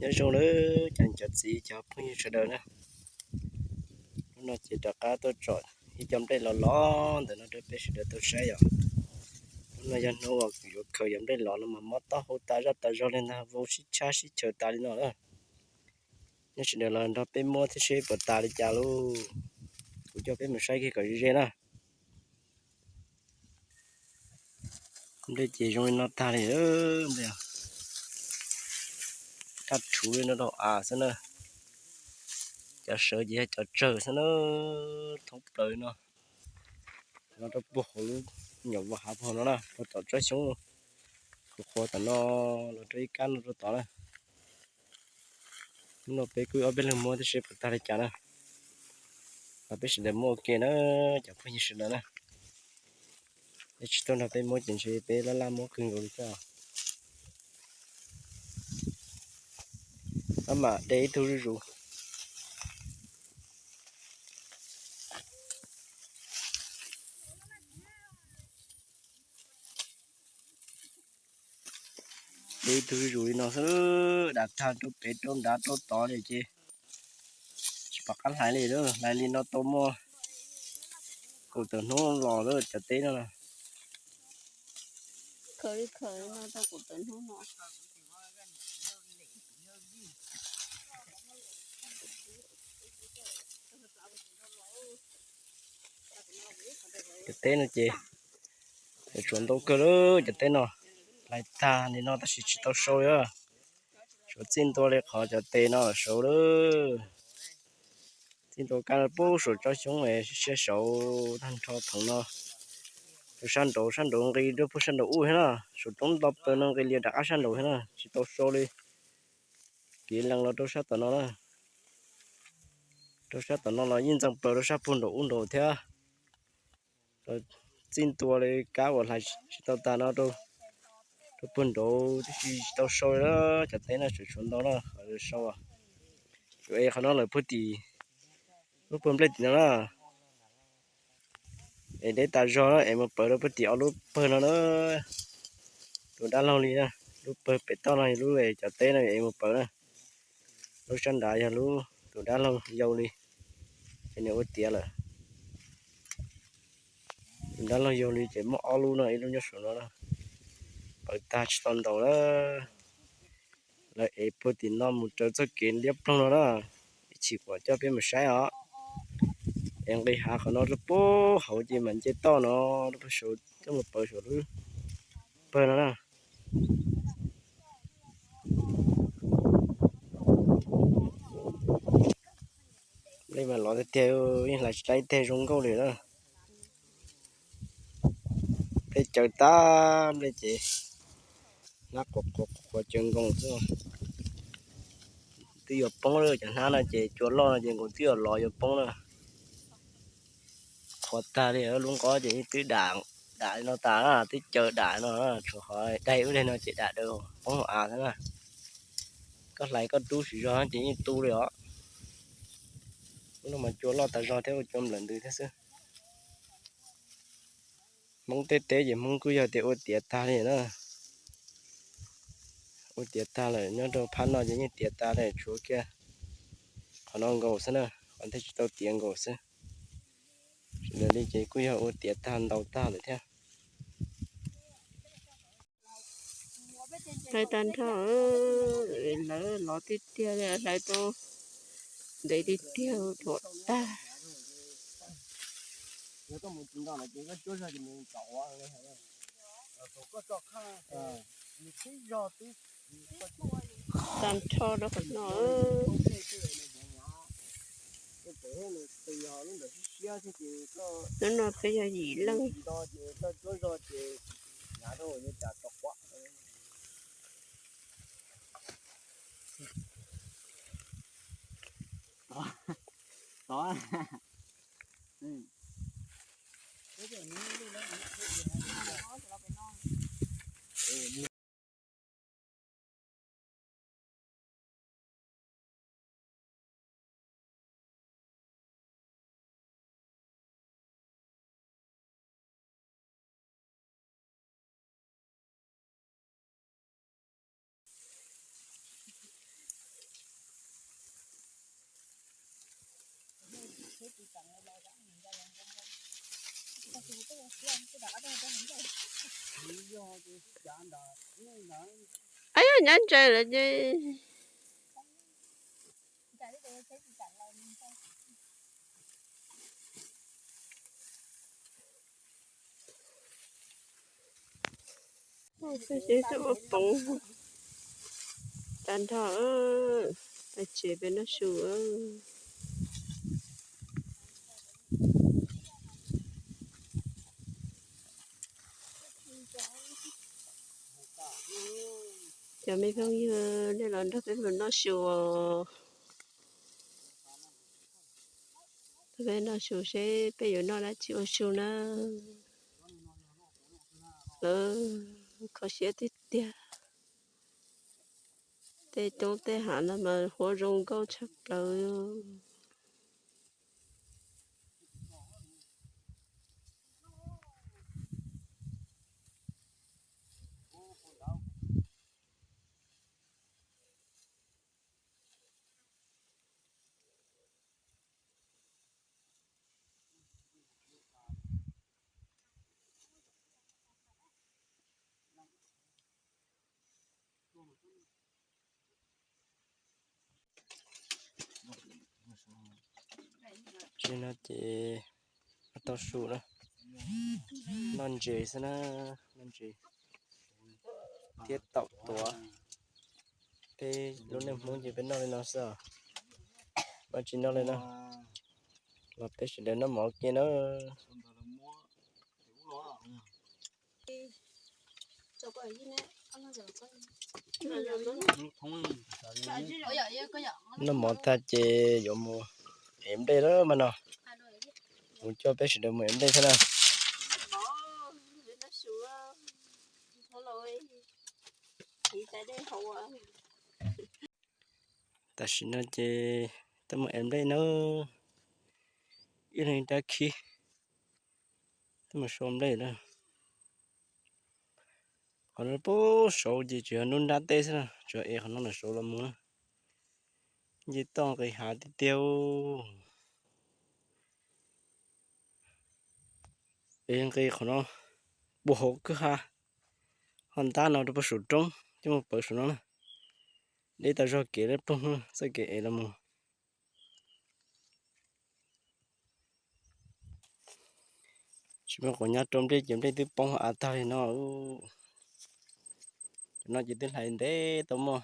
Nyob zoo na cov niam cov txiv cov phooj ywg sawv daws na. Hnub no ces rov qab tuaj tsom ib co nplej los los ntawm no rau peb sawv daws tau saib yom. Hnub no yog hnub uas yuav khaws cov nplej los no mas mob taub hau tas zaj tas zog li ntag, vau sib tshab sib chaws tas li no na. Nej sawv daws los nrog peb muab thiab seb puas tas li cas lauj. Kuv coj peb mus saib kiag kom ze ze na. Nplej ces zoo li no tag li, nplej daj rhuv li no rau av xwb na. Cov sawv ces yog cov tsawg xwb na, thoob plaws no. Los rau puag hauv lub nyuam voj hav puag no na, puag tom tsob xyoob qhuav qhuav tom no, los rau ib kab no rau tod na. Hnub no peb kuj ob peb leeg muab thiab seb puas tag li cas na. Los peb sawv daws muab ua ke na, cov phooj ywg sawv daws na. Peb tsis tuaj nrog peb muab ces ntshe peb laj laj muab kawg nkaus li thiab. Maj mam de ib tug zuj zus. De ib tug zuj zus li no xwb, dam tag rau pem rau nrad rau tod li ces tsis pom qab hlais li lawm. Hlais li no tau muaj kaum tawm hnub los lawm cov teb no. Cov teb no ces tshuav ntau kawg lawm cov teb no. Hlais tag li no tab sis tsis tau sau li. Suav txij ntua li qhov cov tes no saud lawm. Txij ntua kab pub saum tsob xyoob siab saud tag nrho theem no. Rau sab nraud, sab nraud nqis rau puag sab nraud ub thiab na. Saum roob nto plaws no nqis li rov qab sab nraud thiab na, tsis tau sau li. Kev lees los rau sab tom no na. Rau sab tom no los yeej ntxeev plaws rau sab puag nraud ub nraud thiab. Txij ntua li kab uas hlais tsis tau tag no rau puag nraud tib si tsis tau sau li na. Cov teb no tseem tshuav ntau na, qhov sau. Yuav es qhov no lawm puag tim lub pawg nplej tim no na. Es deb tas zog na, es mus pawv rau puag tim ob lub pawg no na. Tus dab laug li na, lub pawg pem toj no, lub cov teb no es mus pawv na. Lub sab nrad yog lub tus dab laug yau li, ces nws ua tiav lawm. Tus dab laug yau li ces muaj ob lub no, ib lub nyob saum no na. Pawv tag tsis tau ntaus na. Lawv ev puag tim no mus raws txoj kev liab ploog no na. Ib chim kuv coj peb mus saib os. Es nqis hav qhov no rau puag hauv ces mam nce toj no rau puag saud coj mus pawv saum lub pawg no na. Nplej mas lov tiag tiag, yeej hlais tsis tau ib teg zoo nkauj li na. Nplej caws tag, nplej ces hnab quav quav quav caws nkoos xwb. Twb yuav poob lawm, cov hnab no ces cua loj no ces nkoos twb yuav lov yuav poob na. Qhuav tag li, lub nqov ces twb dam, dam li no tas na, twb caws dam no, tshuav qhov daig ub daig no ces dam daws poob hauv av xwb na. Koj hlais koj rub siv zog ces yeej tu li os. Lub no mas cua loj tas zog thiab ua cua nplawm ntws thiab xwb. Hmoob tej teb ces Hmoob kuj yog tias ua tiav tag li na. Ua tiav tag lawm, nyob rau phab no ces yeej tiav tag li, tshuav kiag qhov no nkaus xwb na, qhov thiaj tsis tau tiav nkaus xwb. Sawv daws li ces kuj yog ua tiav tag ntau tag lawm thiab. Hlais tag nrho, lawv lov tiag tiag li, hlais tau ntev tiag tiag, dhuav tag. Tag nrho rau qhov no. Hnub no peb yog yim leej. Ab, yog nyab ntses lawm ces peb ua poov tag nrho, peb tsev peb noj su. Cov me phooj ywg, nej los nrog peb mus noj su os. Peb noj su seb peb yuav noj dab tsi ua su na. Lawv kho siab tiag tiag. Tej roob tej hav no mas huab zoo nkauj tshaj plaws. Tsis no ces tau su na, noj ntses xwb na, noj ntses thiab taum tuav. Peb lub neej Hmoob ces peb noj li no xwb os, mas tsis noj li na, los peb sawv daws noj mov kiag na. Noj mov tag ces yuav mus ev nplej lawm mas no, mus coj peb sawv daws mus ev nplej thiab na. Tam sim no ces tuaj mus ev nplej na, ib leeg rab khib, tuaj mus sau nplej na. Qhov no puag saud ces tsuas yog nruab nrab teb xwb na, tsuas ev qhov no lawm saud los mus na. Nce toj nqis hav tiag tiag. Ev nqis qhov no puag hauv kwj ha, ho ntab no rau puag saum roob coj mus pawv saum no na. Deb tas zog kev deb ploog txoj kev ev los mus. Tsis muaj qhov nyob rau nplej ces nplej twb poob av tag li no. Cov no ces twb hlais ntev tau muaj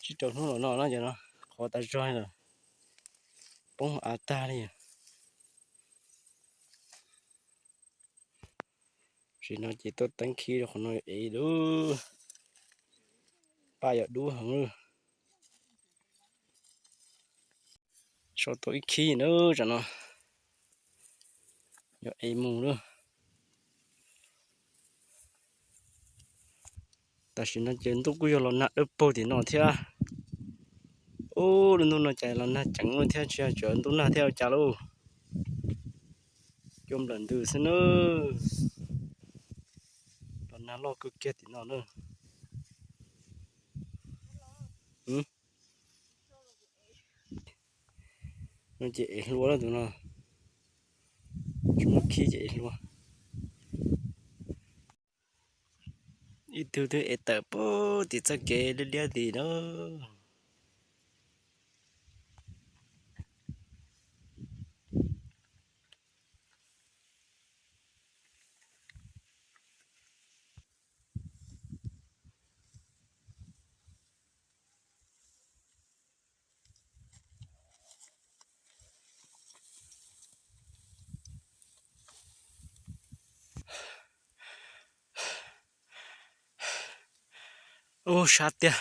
tsib rau hnub los no na, cov no qhov tas zog li lawm, poob av tag li. Tam sim no ces tuaj teeb khib rau qhov no ev lub paj yom dub heev lawm. Sau tau ib khib na, tam no yog ev mus lawm. Tam sim no ces ntuj kuj yog los nag dawb paug tim no thiab. Ub, lub ntuj no cas los nag ceev lawm thiab, tsis yog tseem ntuj nag thiab ua cas lauj. Cua nplawm ntws xwb na. Los nag loj kawg kiag tim no na. No ces ev hlua lawm tus no. Tsis muaj khib ces ev hlua. Ib tug twb ev tawm puag tim txoj kev liab liab tim na. Ub, sab tiag.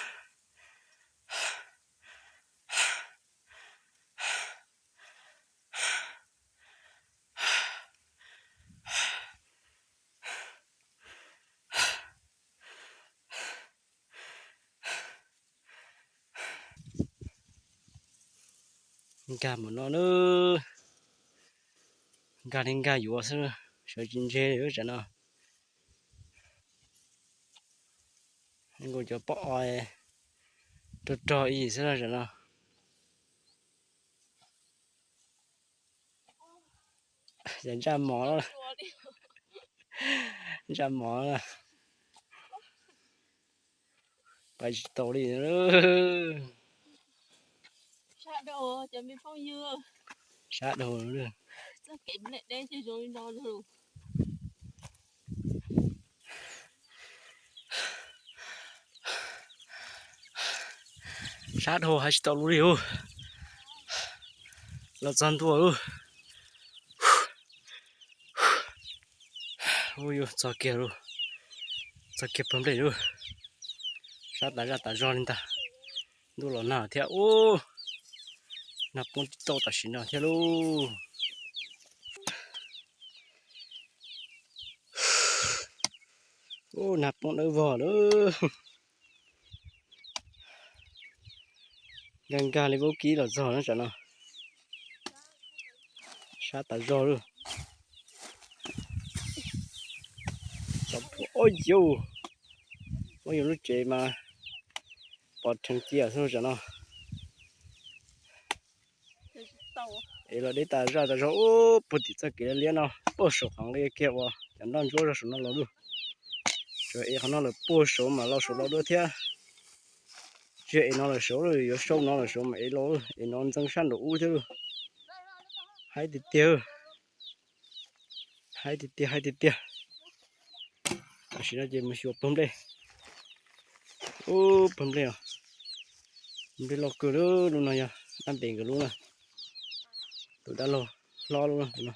Nkag mus no na, nkag li nkag yuav xwb, sawv tsis ntseg li lub tsam no. Nkaus cov pob os rog rog ib yim xwb na tsam no. Ntsaj mov, ntsaj mov, pais tsis tau li. Sab dhau. Sab dhau hais tsis tau lus li ub. Los txog ntua ub. Ub, yuav txog kiag lauj, txog kiag pawg nplej lauj. Sab tas zaj tas zog li ntag. Ntuj los nag thiab ub, nag poob tib tauj tam sim no thiab lauj. Ub, nag poob dawb vog lauj. Nkag nkag li vaub kib los txog na tsam no. Sab tas zog lauj. Ub, yus lub tsev mas pov rheev cia xwb tsam no. Es los deb tas zaj tas zog ub, puag tim txoj kev liab no puag saum qhov nqi kiag uas cov nroj ntsuab zog saum no los lauj. Tsuas es qhov no lawm puag saum mas los saum los dua thiab. Tsis yog es no lawm saud lauj, yuav sau no lawm saud mas es los, es no ntxeev sab nraum ub thiab lauj. Haib tiag tiag, haib tiag tiag, haib tiag tiag. Tam sim no ces mus xyuas pawg nplej. Ub, pawg nplej os, nplej loj kawg lauj, lub no yog dab npem nkawd lub na. Tus dab laug hlob lub no,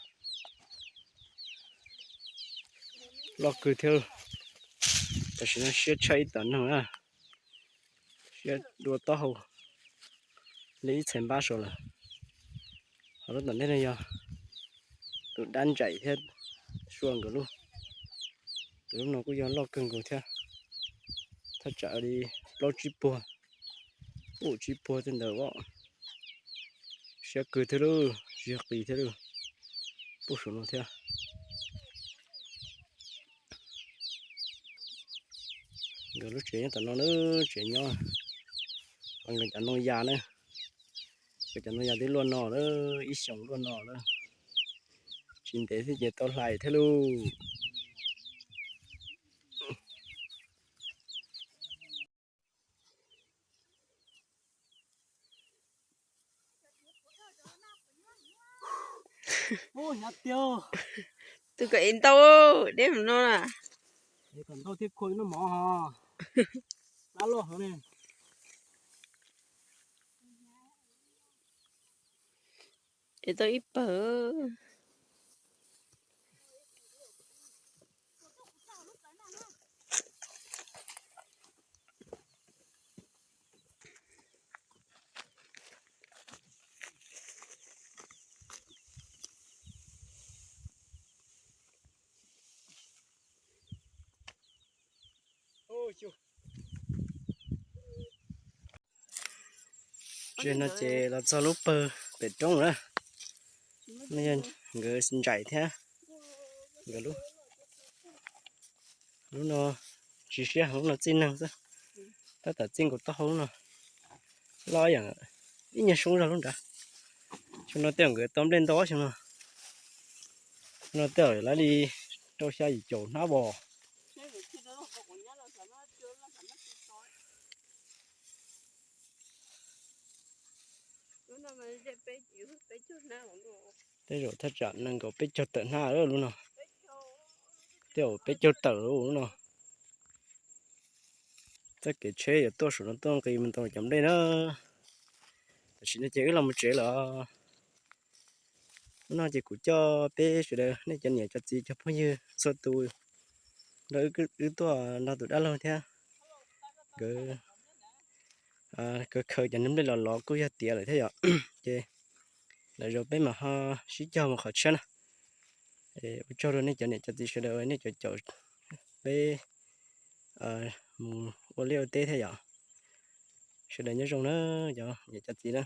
loj kawg thiab. Tam sim no siab tshaj ib tawm neeg na, siab dua taub hau li ib txhais npab saud lawm. Ho lub tom ntej no yog tus dab ntsaim thiab sua nkawd lub. Tus lub no kuj yog loj kawg nkaus thiab, thaj tsam li plaub tsib puag, pub tsib puag tej ntawd as. Siab kawg thiab lauj, siab qis thiab lauj, pub saum no thiab. Nkawd lub tsev nyob tom no na, tsev nyob, nkawd cov ntoo yas na, nkawd cov ntoo yas twb luaj no lawm, ib xyoos luaj no lawm, tsis ntev xwb ces tau hlais thiab lauj. Tus kom ev ntau deb no na. Kom ntau thiab khua noj mov ho. Dab loj heev ne. Ev tau ib pawg. Tsev no ces los txog lub pawg pem roob na. No yog nkawd ntsaim thiab. Nkawd lub, lub no tsis siab heev, lub no txij neeg xwb. Tab tom txij nkaus taub hau lub no. Loj yam ib nyuag soob zog lub nrad. Xyoo no tej zaum nkawd tau nplej ntau xyoo no. Xyoo no tej zaum lawv li rau xya yim caum hnab vos. Tej zaum thaj tsam nees nkaum peb caug tawm hnab lub no. Tej zaum peb caug tawm lub no. Txoj kev tsheb yuav tuaj saum no tuaj nqis mus ntau cov nplej na. Tam sim no ces wb los mus tsev lawm. Hnub no ces kuv coj peb sawv daws nej cov niam cov txiv cov phooj ywg txhua tus nrog wb tuaj nrog tus dab laug thiab. Nkawd khaws khaws cov niag nplej los lov kuj yog tiav lawm thiab yom. Ces lwm zaus peb mam ho sib cog mus qhov tshiab na. Ua tsaug rau nej cov niam cov txiv sawv daws nej cov caum peb mus ua liaj ua teb thiab yom. Sawv daws nyob zoo na cov niam cov txiv na.